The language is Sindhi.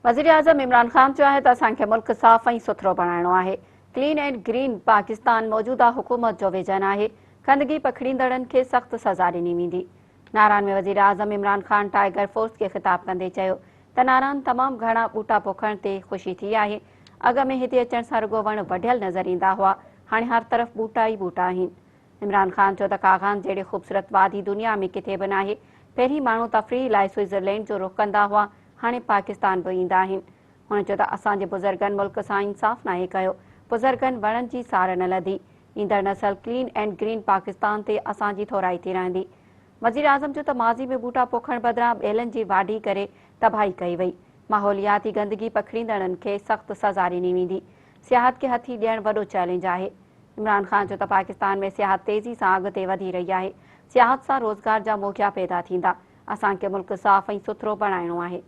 وزيراعظم عمران خان چيو آهي ته اسان کي ملڪ صاف ۽ سٿرو بڻائڻو آهي، ڪلين اينڊ گرين پاڪستان موجوده حڪومت جو ويزن آهي، گندگي پکڙيندڙن کي سخت سزا ڏني ويندي. ناران ۾ وزيراعظم عمران خان ٽائيگر فورس کي خطاب ڪندي چيو ته ناران تمام گهڻا ٻوٽا پوکڻ تي خوشي ٿي آهي، اڳ ۾ هتي اچڻ سان رڳو وڻ وڍيل نظر ايندا هئا، هاڻي هر طرف ٻوٽا ئي ٻوٽا آهن. عمران خان چيو ته ڪاغان جهڙي خوبصورت وادي دنيا ۾ ڪٿي به ناهي، پهرين ماڻهو تفريح لاء سوئٽزرلينڊ جو رخ ڪندا هئا، هاڻي پاڪستان به ايندا آهن. هن چيو ته اسان جي بزرگن ملڪ سان انصاف ناهي ڪيو، بزرگن وڻن جي سار نه لڌي، ايندڙ نسل ڪلين اينڊ گرين پاڪستان تي اسان جي ٿورائتي رهندي. وزيراعظم چيو ته ماضي ۾ ٻوٽا پوکڻ بدران ٻيلن جي واڍي ڪري تباهي ڪئي وئي، ماحولياتي گندگي پکڙيندڙن کي سخت سزا ڏني ويندي، سياحت کي هٿي ڏيڻ وڏو چئلينج آهي. عمران خان چيو ته پاڪستان ۾ سياحت تيزي سان اڳتي وڌي رهي آهي، سياحت سان روزگار جا موقعا پيدا ٿيندا، اسان کي ملڪ صاف ۽ سٿرو بڻائڻو آهي.